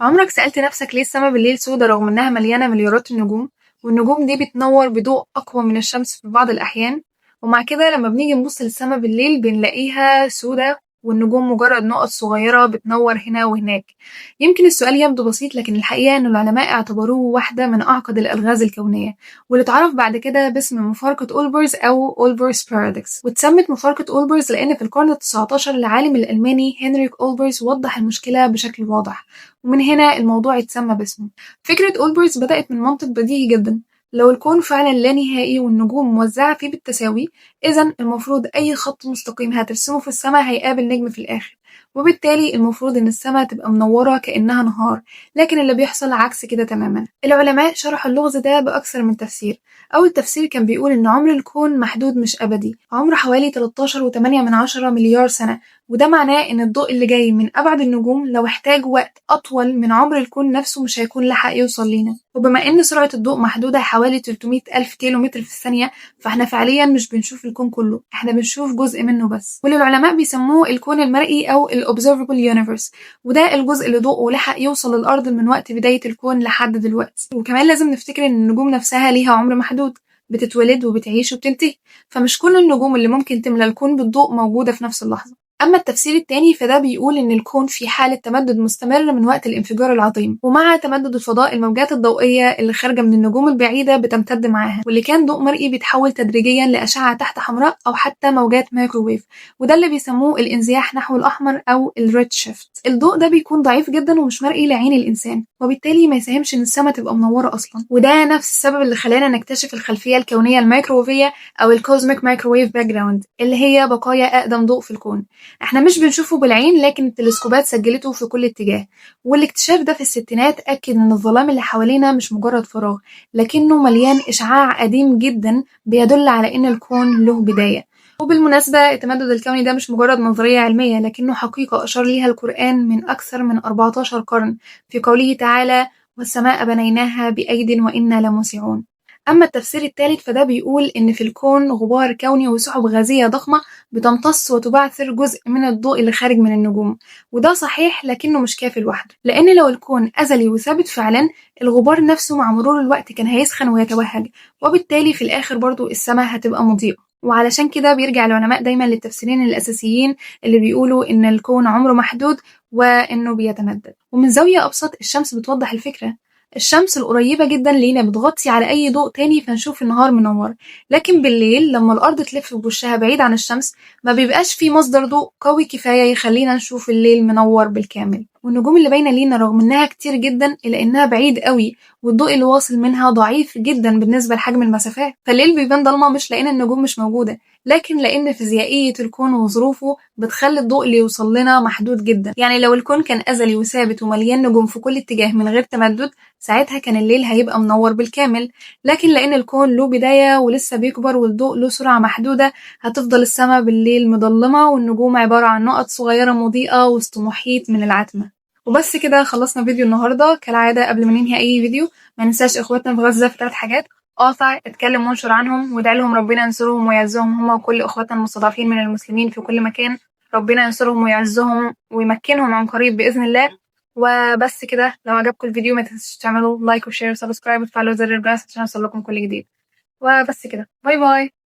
عمرك سألت نفسك ليه السما بالليل سودة رغم إنها مليانة مليارات النجوم، والنجوم دي بتنور بضوء أقوى من الشمس في بعض الأحيان؟ ومع كده لما بنيجي نبص للسما بالليل بنلاقيها سودة والنجوم مجرد نقط صغيرة بتنور هنا وهناك. يمكن السؤال يبدو بسيط، لكن الحقيقة إن العلماء اعتبروه واحدة من أعقد الألغاز الكونية، واللي اتعرف بعد كده باسم مفارقة أولبرز أو Olbers paradox. واتسمت مفارقة أولبرز لأن في القرن ال19 العالم الألماني هنريك أولبرز وضح المشكلة بشكل واضح، ومن هنا الموضوع اتسمى باسمه. فكرة أولبرز بدأت من منطق بديهي جدا: لو الكون فعلا لا نهائي والنجوم موزعة فيه بالتساوي، إذا المفروض أي خط مستقيم هترسمه في السماء هيقابل نجم في الآخر، وبالتالي المفروض إن السماء تبقى منورة كأنها نهار، لكن اللي بيحصل عكس كده تماما. العلماء شرحوا اللغز ده بأكثر من تفسير. أول تفسير كان بيقول إن عمر الكون محدود مش أبدي، عمره حوالي 13.8 مليار سنة، وده معناه إن الضوء اللي جاي من أبعد النجوم لو احتاج وقت أطول من عمر الكون نفسه مش هيكون لحق يوصل لينا. وبما إن سرعة الضوء محدودة حوالي 300 ألف كيلو متر في الثانية، فإحنا فعليا مش بنشوف الكون كله، إحنا بنشوف جزء منه بس، واللي العلماء بيسموه الكون المرئي أو ال observable universe، وده الجزء اللي ضوءه لحق يوصل للأرض من وقت بداية الكون لحد دلوقتي. وكمان لازم نفتكر إن النجوم نفسها ليها عمر محدود، بتتولد وبتعيش وبتنتهي، فمش كل النجوم اللي ممكن تملى الكون بالضوء موجودة في نفس اللحظة. أما التفسير التاني فده بيقول إن الكون في حالة تمدد مستمر من وقت الانفجار العظيم، ومع تمدد الفضاء الموجات الضوئية اللي خارجة من النجوم البعيدة بتمتد معاها، واللي كان ضوء مرئي بيتحول تدريجيا لأشعة تحت حمراء أو حتى موجات مايكروويف، وده اللي بيسموه الانزياح نحو الأحمر أو ال red shift. الضوء ده بيكون ضعيف جدا ومش مرئي لعين الإنسان، وبالتالي ما يساهمش إن السماء تبقى منورة أصلا. وده نفس السبب اللي خلانا نكتشف الخلفية الكونية الميكروويفية أو ال cosmic microwave background، اللي هي بقايا أقدم ضوء في الكون. احنا مش بنشوفه بالعين، لكن التلسكوبات سجلته في كل اتجاه. والاكتشاف ده في الستينات أكد إن الظلام اللي حوالينا مش مجرد فراغ، لكنه مليان إشعاع قديم جدا بيدل على إن الكون له بداية. وبالمناسبة التمدد الكوني ده مش مجرد نظرية علمية، لكنه حقيقة أشار ليها القرآن من أكثر من 14 قرن في قوله تعالى: والسماء بنيناها بأيد وإنا لموسعون. أما التفسير الثالث فده بيقول إن في الكون غبار كوني وسحب غازية ضخمة بتمتص وتبعثر جزء من الضوء اللي خارج من النجوم، وده صحيح لكنه مش كافي لوحده، لأن لو الكون أزلي وثابت فعلا، الغبار نفسه مع مرور الوقت كان هيسخن ويتوهج، وبالتالي في الآخر برضو السماء هتبقى مضيئة. وعلشان كده بيرجع العلماء دايما للتفسيرين الأساسيين اللي بيقولوا إن الكون عمره محدود وإنه بيتمدد. ومن زاوية أبسط، الشمس بتوضح الفكرة. الشمس القريبة جدا لينا بتغطي على أي ضوء تاني فنشوف النهار منور، لكن بالليل لما الأرض تلف بوشها بعيد عن الشمس ما بيبقاش في مصدر ضوء قوي كفاية يخلينا نشوف الليل منور بالكامل. والنجوم اللي باينة لينا رغم إنها كتير جدا إلا إنها بعيد قوي، والضوء اللي واصل منها ضعيف جدا بالنسبة لحجم المسافات، فالليل بيبان ضلمة مش لأن النجوم مش موجودة، لكن لأن فيزيائية الكون وظروفه بتخلي الضوء اللي يوصل لنا محدود جدا. يعني لو الكون كان أزلي وثابت ومليان نجوم في كل اتجاه من غير تمدد، ساعتها كان الليل هيبقى منور بالكامل، لكن لأن الكون له بداية ولسه بيكبر والضوء له سرعة محدودة، هتفضل السماء بالليل مظلمة والنجوم عبارة عن نقط صغيرة مضيئة وسط محيط من العتمة. وبس كده خلصنا فيديو النهاردة. كالعادة قبل ما ننهي أي فيديو ما ننساش إخواتنا في غزة في 3 حاجات: قاطع، اتكلم وانشر عنهم، وادعي لهم ربنا ينصرهم ويعزهم هم وكل اخواتنا المستضعفين من المسلمين في كل مكان. ربنا ينصرهم ويعزهم ويمكنهم عن قريب بإذن الله. وبس كده، لو عجبكم الفيديو ما تنسوش تعملوا like و share و subscribe وتفعلوا زر الجرس عشان يوصل لكم كل جديد. وبس كده، bye bye.